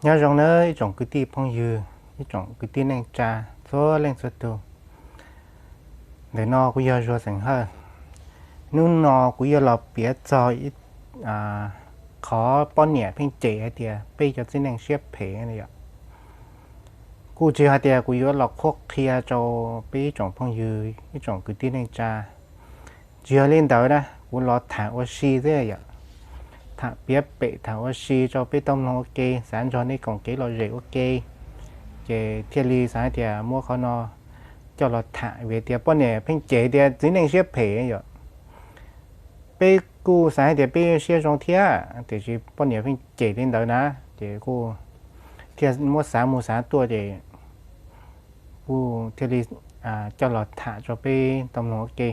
Nyob zoo nawb ib tsoom kwv tij phooj ywg, ib tsoom kwv tij neej tsa txhua leej txhua tus. Ntawm no kuv yog Zuag xeem Hawj. Hnub no kuv yuav los piav txog ib qhov poj niam pheej cem hais tias peb cov txiv neej siab phem yom. Kuj tsis hais tias kuv yuav los qhuab qhia rau peb ib tsoom phooj ywg ib tsoom kwv tij neej tsa. Tsis yog li ntawd na, kuv los tham ua si xwb yom. Tham piav pem tham ua si rau peb tau mloog ua ke, xav nrog nej koom kev lom zem ua ke. Ces thiaj li xav hais tias muab qhov no coj los tham vim tias poj niam pheej cem tias txiv neej siab phem yom. Peb kuj xav hais tias peb siab zoo thiab tiam sis poj niam pheej cem li ntawd na, ces kuj thiaj muab xav mus xav tuaj ces kuj thiaj li coj los tham rau peb tau mloog ua ke.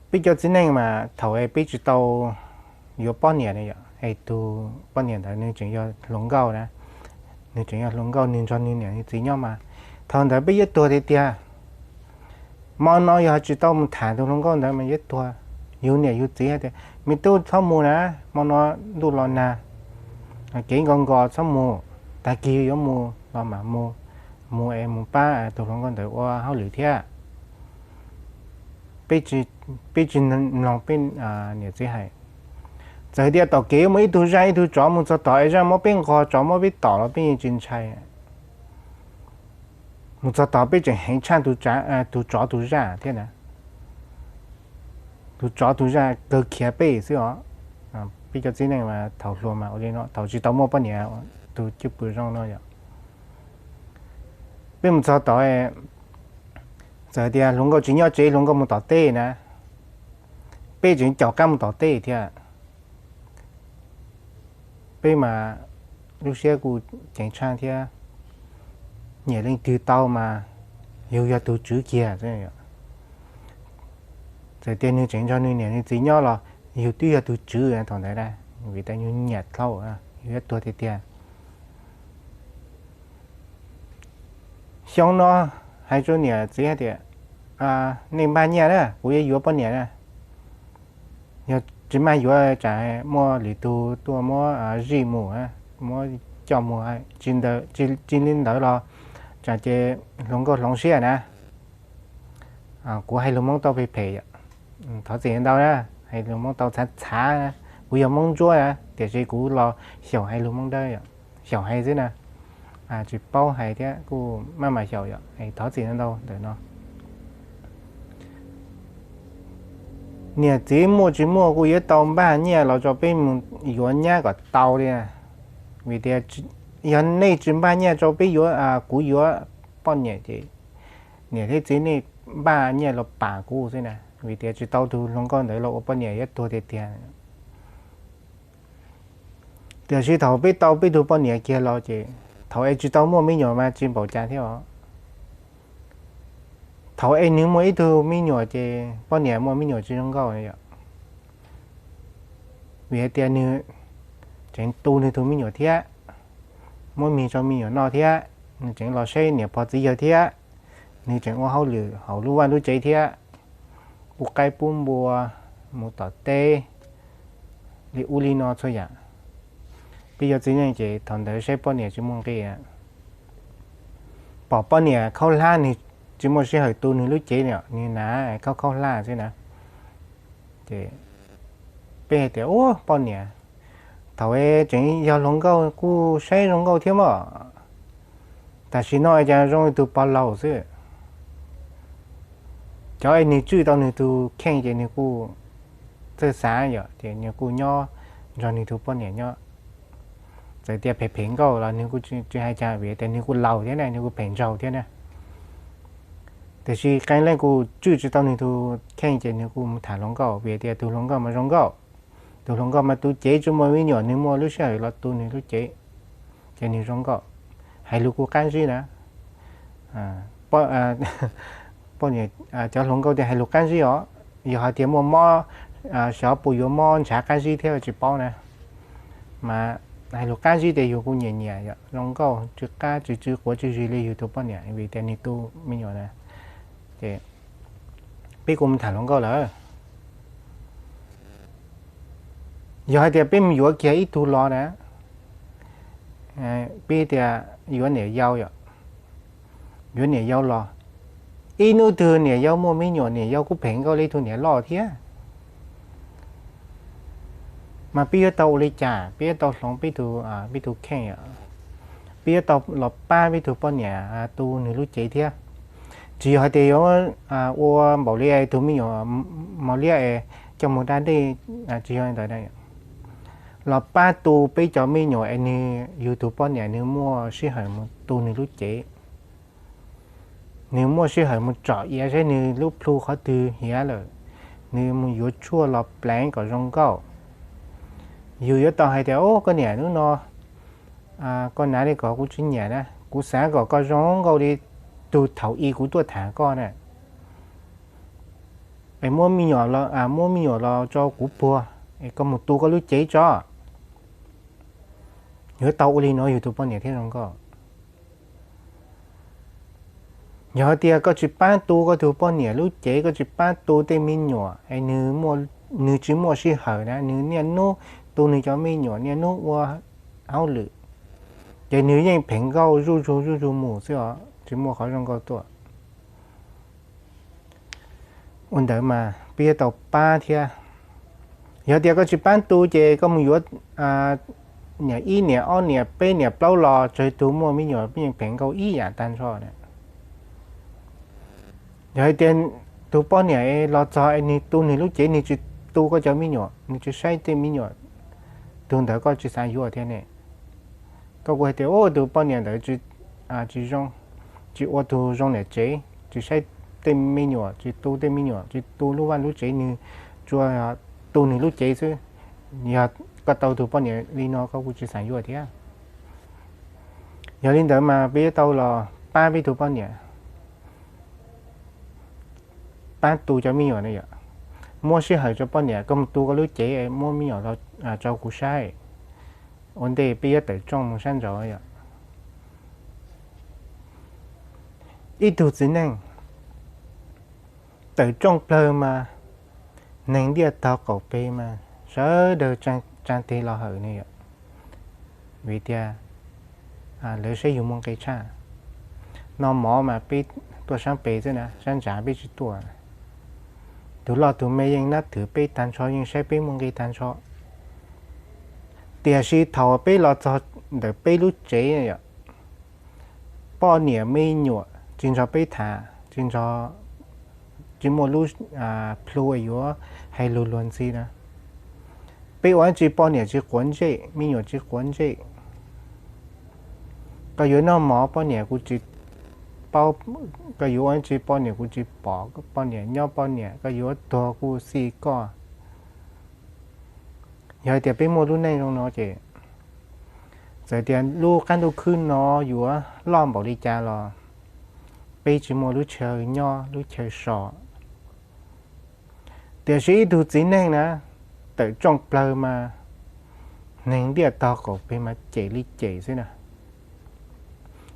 Peb cov txiv neej mas thaum es peb tsis tau yuav poj niam ne yom, es tus poj niam ntawd nws tseem yog hluas nkauj na, nws tseem yog hluas nkauj nws nrog nws niam nws txiv nyob mas thaum ntawd peb yuav tuag tiag tiag. Hmo no yog tsis tau mus tham tus hluas nkauj ntawd mas yuav tuag. Yus niam yus txiv hais tias me tub txhob mus na, hmo no ntuj los nag, kev nkos nkos txhob mus, tag kis yuav mus los mam mus, mus es mus pab tus hluas nkauj ntawd ua hauj lwm thiab. Peb tsis mloog peb niam txiv hais. Txawm tias tom kev yuav mus ib tug zaj ib tug tsov mus txog tom es zaj muab peb nqos tsov muab peb tom los peb yeej tsis ntshai. Mus txog tom peb tseem heev tshaj tus tsov tus zaj thiab na. Tus tsov tus zaj kawg khiav peb xwb os. Peb cov txiv neej mas thaum hluas mas ua li no, thaum tsis tau muaj poj niam tus cwj pwm zoo no yom. Peb mus txog tod, txawm tias hluas nkauj tsis nyob tsev hluas nkauj mus tom teb na, peb tseem caum qab mus tom teb thiab. Peb mas lub siab kuj ceev tshaj thiab, nyiam leej twg tau mas yus yog tus tswv kiag. Txawm tias nws tseem nrog nws niam nws txiv nyob los yus twb yog tus tswv thaum ntawd na, vim tias yus nyiam dhau, yus yuav tuag tiag tiag. Xyoo no hais rau niam txiv hais tias, nej npaj nyiaj na, kuv yuav yuav poj niam na. Yog tsis maj yuav tsam muaj lwm tus tuaj muab zij mus, muab coj mus, tsis li ntawd los tsam ces hluas nkauj hloov siab na. Kuv hais lus Hmoob tau phem phem yom, thov txim ntau na, hais lus Hmoob tau txhav txhav na. Kuv yog Hmoob Ntsuab na tiam sis kuv los xyaum hais lus Hmoob Dawb, xyaum hais xwb na, tsis paub hais thiab kuj maj mam xyaum yom, thov txim ntau ntau ntawm no. Niam txiv muaj tsis muaj kuj yuav tau npaj nyiaj los rau peb mus yuav nyab kom tau li. Vim tias yog nej tsis npaj nyiaj rau peb yuav, kuv yuav poj niam ces niam thiab txiv nej npaj nyiaj los pam kuv xwb na, vim tias tsis tau tus hluas nkauj ntawd los ua poj niam yuav tuag tiag tiag. Tiam sis thaum peb tau peb tug poj niam kiag los ces thaum es tsis tau muaj me nyuam mas tsis npaum cas thiab os. Thaum es nws muaj ib tug me nyuam ces poj niam muaj me nyuam tsis zoo nkauj yom. Vim hais tias nws tseem tu nws tus me nyuam thiab, muab mis rau me nyuam noj thiab, nws tseem los saib niam pog txiv yawg thiab, nws tseem ua hauj lwm hauv lub vaj lub tsev thiab, pub qaib pub npua, mus tom teb, li ub li no txhua yam. Peb cov txiv neej ces thaum ntawd saib poj niam tsis muaj nqis, pom poj niam khaub hlab nws tsis muaj sij hawm tu nws lub cev, nws hnav khaub khaub hlab xwb na. Ces peb hais tias ua poj niam, thaum tseem yog hluas nkauj kuj saib zoo nkauj thiab mog, tam sim no cas zoo li tus pog laus xwb. Cov es nws tswj tau nws tus kheej ces nws kuj txawj xav yom, ces nws kuj nyob nrog nws tus poj niam nyob. Txawm tias phem phem nkauj los nws kuj tsis hais cas vim tias nws kuj laus thiab ne, nws kuj phem nraug thiab ne. Tiam sis qee leej kuj tswj tsis tau nws tus kheej ces nws kuj mus tham hluas nkauj vim tias tus hluas nkauj mas zoo nkauj. Tus hluas nkauj mas tu cev tsis muaj me nyuam, nws muaj lub sij hawm los tu nws lub cev, ces nws zoo nkauj, hais lus kuj qab zib na. Poj niam, cov hluas nkauj tias hais lus qab zib os, yog hais tias muaj mob, xyov puas yuav mob ntshav qab zib thiab tsis paub na. Mas hais lus qab zib tias yus kuj nyiam nyiam yom, zoo nkauj tsw qab tsw tsw quav tsw zis li yus tus poj niam vim tias nws tu me nyuam na. Ces peb kuj mus tham hluas nkauj lawm. Yog hais tias peb mus yuav kiag ib tug los na, Peb tias yuav niam yau yom, yuav niam yau los ib hnub twg niam yau muaj me nyuam, niam yau kuj phem nkauj li tug niam loj thiab. Mas peb yuav tau ua li cas? Peb yuav tau hloov peb tug, peb tug kheej, peb yuav tau los pab peb tug poj niam tu nws lub cev thiab. Tsis yog hais tias yuav ua npaum li tug me nyuam mos liab es coj mus da dej, tsis yog li ntawd. Los pab tu peb cov me nyuam es nws, yus tug poj niam nws muaj sij hawm mus tu nws lub cev, nws muaj sij hawm mus tsom iav saib nws lub plhu qhov twg hiav lawm, nws mus yuav tshuaj los pleev kom zoo nkauj. Yus yuav tau hais tias, Au, koj niam, hnub no koj hnav li ko kuv tsis nyiam na, kuv xav kom koj zoo nkauj li tug thaum ub kuv tuaj tham koj na. Es muab me nyuam los, muab me nyuam los tso kuv puag, es koj mus tu koj lub cev tso. Yuav tau ua li no yus tus poj niam thiaj zoo nkauj. Yog hais tias koj tsis pab tu koj tus poj niam lub cev, koj tsis pab tu tej me nyuam es nws tsis muaj sij hawm na, nws niaj hnub tu nws cov me nyuam, niaj hnub ua hauj lwm, ces nws yeej phem nkauj zuj zus zuj zus mus xwb os, tsis muaj qhov zoo nkauj tuaj. Ua ntawd mas peb yuav tau pab thiab. Yog tias koj tsis pab tu ces koj mus yuav niam ib niam ob niam peb niam plaub los tsawg tus muaj me nyuam pheej phem nkauj ib yam tag nrho na. Yog hais tias tus poj niam los txog es nws tu nws lub cev, nws tsis tu koj cov me nyuam, nws tsis saib tej me nyuam, tus ntawd koj tsis xav yuav thiab ne. Koj kuj hais tias, Ua, tus poj niam ntawd tsis zoo, tsis ua tus zoo niam tsev, tsis saib tej me nyuam, tsis tu tej me nyuam, tsis tu lub vaj lub tsev, nws tsuas tu nws lub cev xwb. Yog koj tau tus poj niam li no koj kuj tsis xav yuav thiab. Yog li ntawd mas peb yuav tau los pab peb tus poj niam, pab tu cov me nyuam na yom. Muab sij hawm rau poj niam, koj mus tu koj lub cev, muab me nyuam los rau kuv saib. Ua ntej peb yuav tawm rooj mus sab nraud yom. Ib tug txiv neej tawm rooj plawg mas neeg ntiaj tog qaum peg mas sawv daws tsaa teg los hawm ne yom. Vim tias lawv saib yus muaj nqi tshaj. Noj mov mas peb tuaj sab pem xwb na, sab ntsa peb tsis tuaj. Tus loj tus me yeej nab thwm peb tag nrho, yeej saib peb muaj nqi tag nrho. Tiam sis thaum peb los txog ntawm peb lub tsev yom, poj niam me nyuam tsis nrog peb tham, tsis nrog, tsis muaj lub plhu yuav hais lus luag ntxhi na. Peb ua dab tsi poj niam tsis quav ntsej, me nyuam tsis quav ntsej. Koj yuav noj mov poj niam kuj tsis paub, koj yuav ua dab tsi poj niam kuj tsis pom, poj niam nyob poj niam, koj yuav tuag kuj xij koj. Yog hais tias peb muaj lub neej zoo no ces txawm tias lub qab ntuj khwb no yuav loj npaum li cas los peb tsis muaj lub chaw nyob lub chaw so. Tiam sis ib tug txiv neej na, tawm rooj plawg mas neeg ntiaj tog qaum peg mas cem li cem xwb na.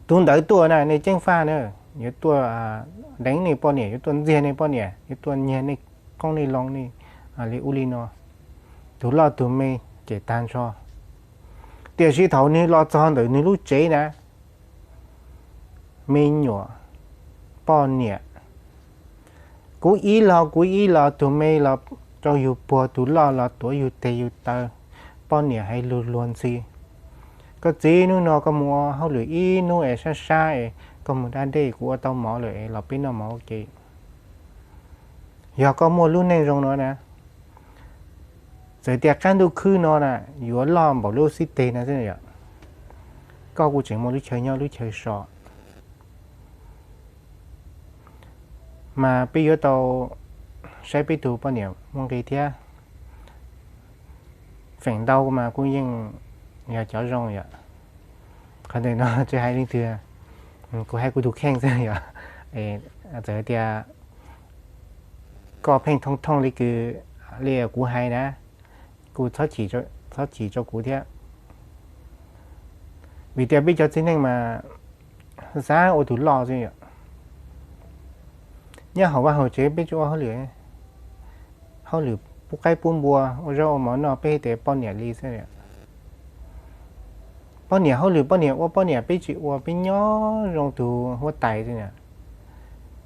Tus ntawd tuaj na nej ceeb faj na, yuav tuaj deev nej poj niam, yuav tuaj ntxiag nej poj niam, yuav tuaj nyiag nej qoob nej loo, nej li ub li no. Tus loj tus me cem tag nrho. Tiam sis thaum nws los txog ntawm nws lub tsev na, me nyuam, poj niam, kuv ib los kuv ib los, tus me los rau yus puag, tus loj los tuav yus teg yus taw, poj niam hais lus luag ntxhi. Koj txiv, hnub no koj mus ua hauj lwm ib hnub es sab sab es koj mus da dej, kuv ua tau mov lawm es los peb noj mov ua ke. Yog koj muaj lub neej zoo no na, txawm tias qab ntuj khwb no na yuav loj npaum lub xib teg no xwb yom, koj kuj tseem muaj lub chaw nyob lub chaw so. Mas peb yuav tau saib peb tus poj niam muaj nqi thiab. Feem ntau mas kuj yeej yog cov zoo yom. Qhov ntawm no tsis hais leej twg, kuv hais kuv tus kheej xwb yom. Txawm tias koj pheej thooj thooj li kws li kuv hais na, kuj txhob chim rau kuv thiab. Vim tias peb cov txiv neej mas xav ua tus loj xwb yom. Nyob hauv vaj hauv tsev peb tsis ua hauj lwm, hauj lwm pub qaib pub npua, ua zaub ua mov noj, peb hais tias poj niam li xwb yom. Poj niam hauj lwm poj niam ua, poj niam peb tsis ua, peb nyob zoo tus huab tais.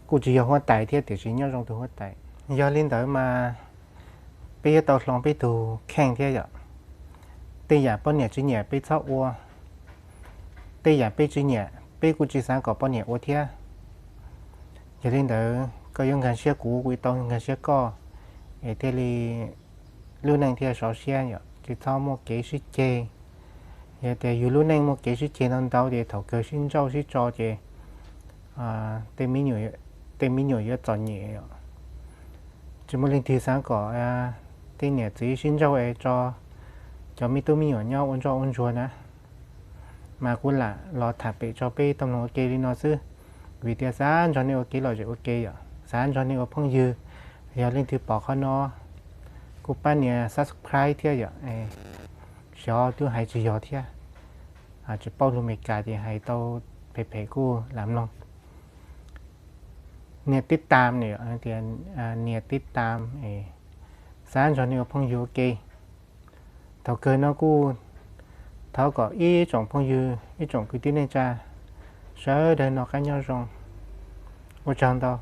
Kuj tsis yog huab tais thiab tiam sis nyob zoo tus huab tais. Yog li ntawd mas peb yuav tau hloov peb tus kheej thiab yom. Tej yam poj niam tsis nyiam peb txhob ua, tej yam peb tsis nyiam peb kuj tsis xav kom poj niam ua thiab. Yog li ntawd koj yuav nkag siab kuv, kuv tau nkag siab koj, es thiaj li lub neej thiaj sov siab yom, tsis txhob muaj kev sib ceg. Yog tias yus lub neej muaj kev sib ceg ntau ntau ces thaum kawg sib ntsauj sib tso ces tej me nyuam yuav txom nyem. Tsis muaj leej twg xav kom tej niam txiv sib ntsauj es tso cov me tub me nyuam nyob ua ntsoj ua ntsuag na. Mas kuv lam los tham pem tso peb tau mloog ua ke li no xwb, vim tias xav nrog nej ua kev lom zem ua ke yom, xav nrog nej ua phooj ywg. Yog leej twg pom qhov no kuj pab nias subscribe thiab yom. Xyov twb hais tsis yog thiab, tsis paub lus Meskas ces hais tau phem phem kuj lam mloog. Nias tib tam, nias tib tam, xav nrog nej ua phooj ywg ua ke. Thaum kawg no kuj thov kom ib tsoom phooj ywg, ib tsoom kwv tij neej tsa sawv daws noj qab nyob zoo, ua tsaug ntau.